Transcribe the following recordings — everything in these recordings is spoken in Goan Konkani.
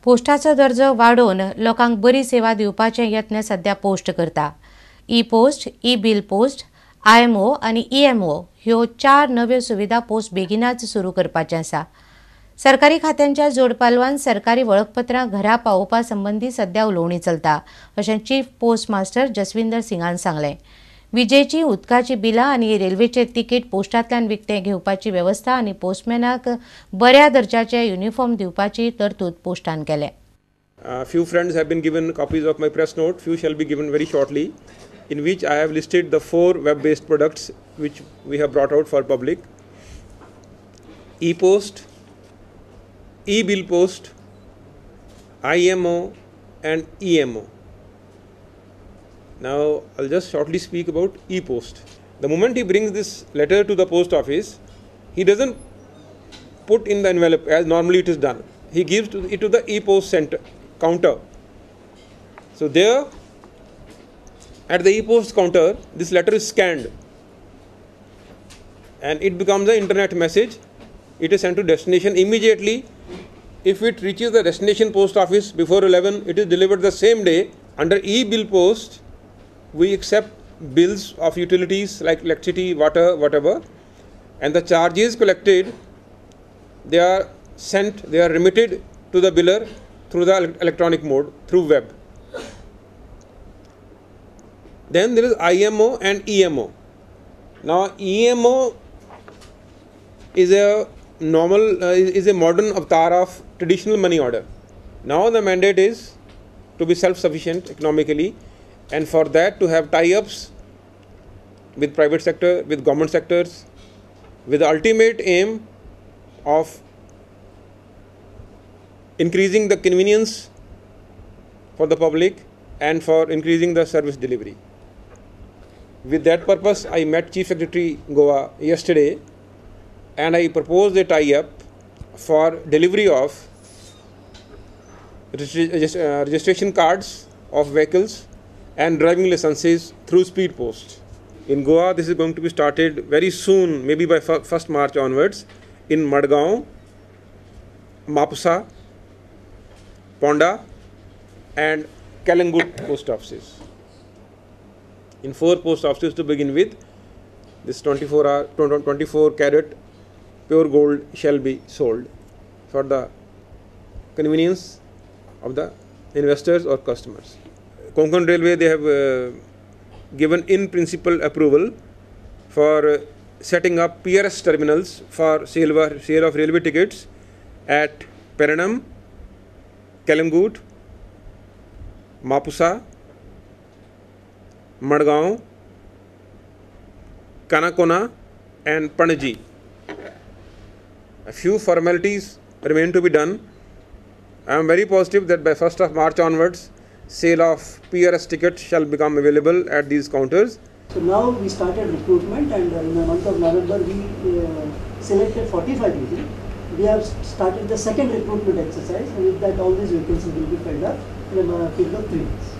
पोस्टाचो दर्जो वाडोवन लोकांक बरी सेवा दिवपाचे यत्न सध्या पोस्ट करता. E post, e bill post, IMO आनी ईएमओ ह्यो 4 नव्यो सुविधा पोस्ट बेगिनाच सुरू करपाचें आसा. सरकारी खात्यांच्या जोडपालवान सरकारी वळखपत्रां घरा पावोवपा संबंदी सध्या उलोवणी चलता अशें चीफ पोस्ट मास्टर जसविंदर सिंगान सांगलें. विजेची, उदकाची बिलां आनी रेल्वेचे तिकीट पोस्टांतल्यान विकतें घेवपाची वेवस्था आनी पोस्टमॅनाक बऱ्या दर्जाचे युनिफॉर्म दिवपाची तरतूद पोस्टान केल्या. Few friends have been given copies of my press note, few shall be given very shortly, in which I have listed the 4 web-based products which we have brought out for public: e-post, e-bill post, IMO and EMO. Now I'll just shortly speak about e-post. The moment he brings this letter to the post office, he doesn't put in the envelope as normally it is done. He gives it to the e-post center counter. So there at the e-post counter, this letter is scanned and it becomes an internet message. It is sent to destination immediately. If it reaches the destination post office before 11, it is delivered the same day. Under e-bill post, we accept bills of utilities like electricity, water, whatever, and the charges collected, they are sent, they are remitted to the biller through the electronic mode, through web. Then there is IMO and EMO. Now EMO is a normal, is a modern avatar of traditional money order. Now the mandate is to be self-sufficient economically, and for that to have tie-ups with private sector, with government sectors, with the ultimate aim of increasing the convenience for the public and for increasing the service delivery. With that purpose, I met Chief Secretary Goa yesterday and I proposed a tie-up for delivery of registration cards of vehicles and driving licenses through speed post. In Goa, this is going to be started very soon, maybe by 1st March onwards, in Madgaon, Mapusa, Ponda and Calangute post offices. In 4 post offices to begin with, this 24 karat pure gold shall be sold for the convenience of the investors or customers. Konkan Railway, they have given in principle approval for setting up PRS terminals for sale of railway tickets at Pernem, Calangute, Mapusa, Madgaon, Canacona and Panaji. A few formalities remain to be done. I am very positive that by 1st of March onwards, sale of PRS tickets shall become available at these counters. So now we started recruitment, and in the month of November we selected 45 people. We have started the second recruitment exercise, and with that all these vacancies will be filled up in a period of 3 months.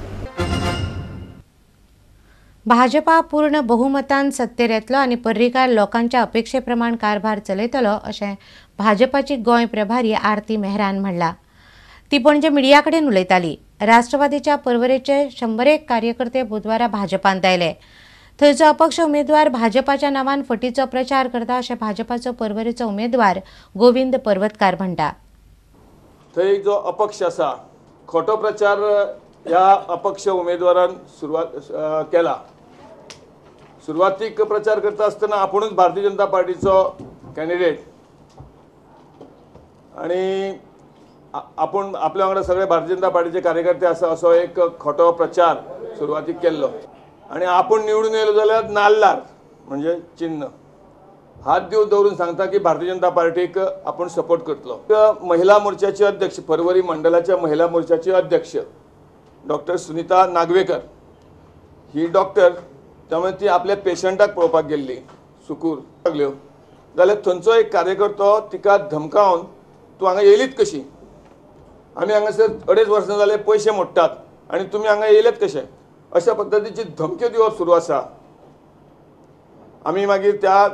Bhajpa पूर्ण बहुमतान सत्तेर येतलो आनी पर्रीकार लोकांच्या अपेक्षेप्रमाण कारभार चलयतलो अशें भाजपाची गोंय प्रभारी आरती मेहरान म्हणलां. ती पणजे मिडिया कडेन उलयताली. राष्ट्रवादीच्या पर्वरेचे 101 कार्यकर्ते बुधवारा भाजपांत आयले. थंयचो अपक्ष उमेदवार भाजपाच्या नांवान फटीचो प्रचार करता अशें भाजपाचो पर्वरेचो उमेदवार गोविंद पर्वतकार म्हणटा. थंय जो अपक्ष आसा, खोटो प्रचार ह्या अपक्ष उमेदवारान सुरवात केला. सुरवातीक प्रचार करता आसतना आपुणूच भारतीय जनता पार्टीचो कॅन्डिडेट आनी आपूण आपल्या वांगडा सगळे भारतीय जनता पार्टीचे कार्यकर्ते आसा असो एक खोटो प्रचार सुरवातीक केल्लो आनी आपूण निवडून येयलो जाल्यार नाल्लार म्हणजे चिन्ह हात दिवन दवरून सांगता की भारतीय जनता पार्टीक आपूण सपोर्ट करतलो. महिला मोर्चाचे अध्यक्ष, पर्वरी मंडळाच्या महिला मोर्चाचे अध्यक्ष डॉक्टर सुनीता नागवेकर ही डॉक्टर, त्यामुळे ती आपल्या पेशंटाक पळोवपाक गेल्ली सुकूर लागल्यो जाल्यार थंयचो एक कार्यकर्तो तिका धमकावन तूं हांगा येयलीच कशी, आमी हांगासर 2.5 वर्सां जाले पयशे मोडटात आनी तुमी हांगा येयलेच कशे, अशा पद्दतीची धमक्यो दिवप सुरू आसा. आमी मागीर त्या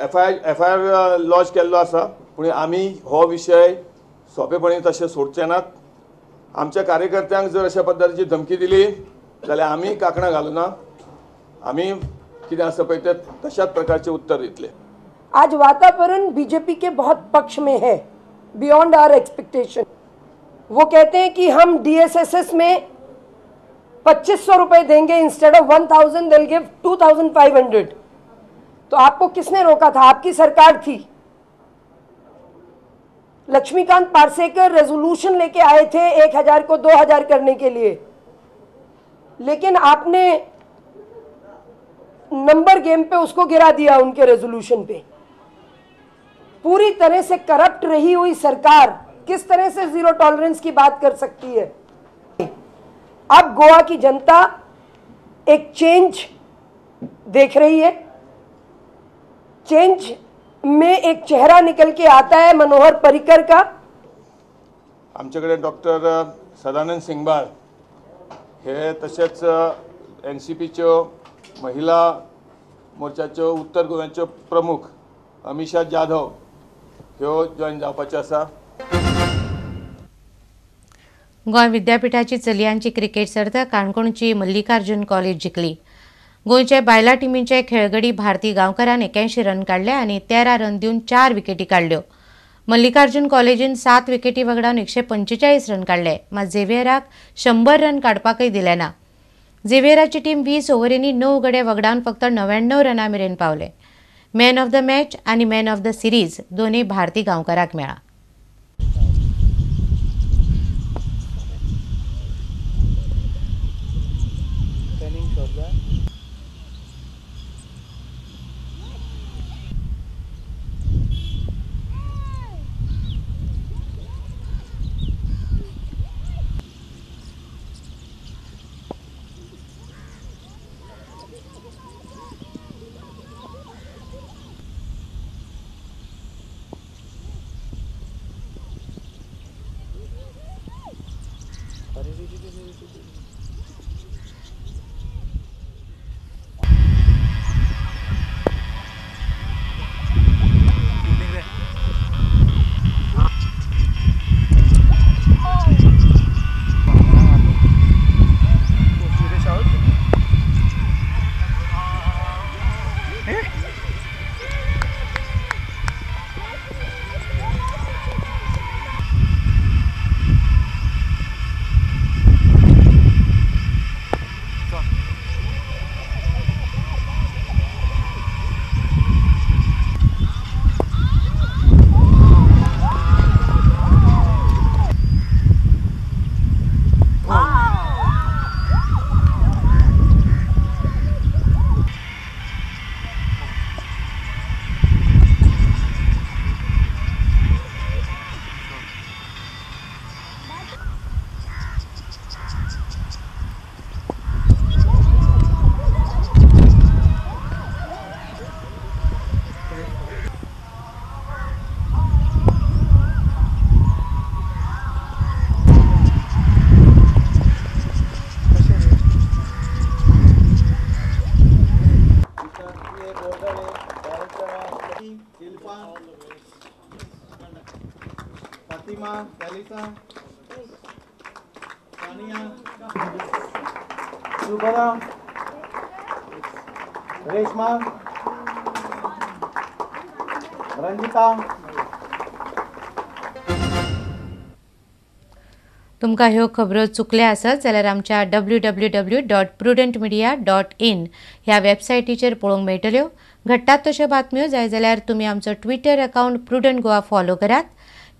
एफ I R lodge केल्लो आसा, पूण आमी हो विशय सोंपेपणी तशें सोडचे नात. आमच्या कार्यकर्त्यांक जर अशा पद्दतीची धमकी दिली जाल्यार आमी कांकणां घालुना, आमी कितें आसा पळय ते तशाच प्रकारचे उत्तर दितले। आज वातावरण बीजेपी के बहुत पक्ष में है, बियॉन्ड our expectation. वो कहते हैं कि हम डीएसएसएस में 2500 रुपये देंगे, instead of 1000 they will give 2500। तो आपको किसने रोका था? आपकी सरकार थी। लक्ष्मीकांत पार्सेकर रेजोल्यूशन लेके आए थे 1000 को 2000 करने के लिए, लेकिन आपने नंबर गेम पे उसको गिरा दिया उनके रेजोल्यूशन पे। पूरी तरह से करप्ट रही हुई सरकार किस तरह से जीरो टॉलरेंस की बात कर सकती है? अब गोवा की जनता एक चेंज देख रही है। चेंज में एक चेहरा निकल के आता है मनोहर पर्रिकर का। आमच्याकडे डॉक्टर सदानंद सिंगबाळ हे तशेंच एन सी पीच्यो महिला मोर्चाच्यो उत्तर गोव्याच्यो प्रमुख अमिषा जाधव ह्यो जॉयन जावपाच्यो आसा। गोंय विद्यापीठाची चलयांची क्रिकेट सर्त काणकोणची मल्लिकार्जुन कॉलेज जिखली। गोंयच्या बायला टिमीचे खेळगडी भारती गांवकरान 81 रन काडले आनी 13 रन दिवन 4 विकेटी काडल्यो। मल्लिकार्जुन कॉलेजीन 7 विकेटी वगडावन 145 रन काडले, मात झेवियराक 100 रन काडपाकय दिले ना। झेवियराची टीम 20 ओव्हरींनी 9 गडे वगडावन फक्त 99 रनां मेरेन पावले। मॅन ऑफ the match आनी मॅन ऑफ the series दोनूय भारती गांवकराक मेळ्ळा। रेशमा, रंजिता। तुमकां ह्यो खबरो चुकल्या आसत जाल्यार आमच्या www.prudentmedia.in ह्या वेबसायटीचेर पळोवंक मेळटल्यो। घडटात तश्यो बातम्यो जाय जाल्यार तुमी आमचो Twitter account Prudent Goa follow करात।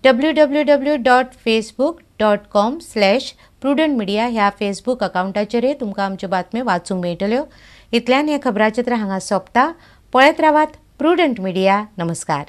www.facebook.com/prudentmedia ह्या फेसबूक अकाउंटाचेरय तुमकां आमच्यो बातम्यो वाचूंक मेळटल्यो। इतल्यान हें खबराचित्र हांगा सोंपता। पळयत रावात प्रुडंट मिडिया। नमस्कार।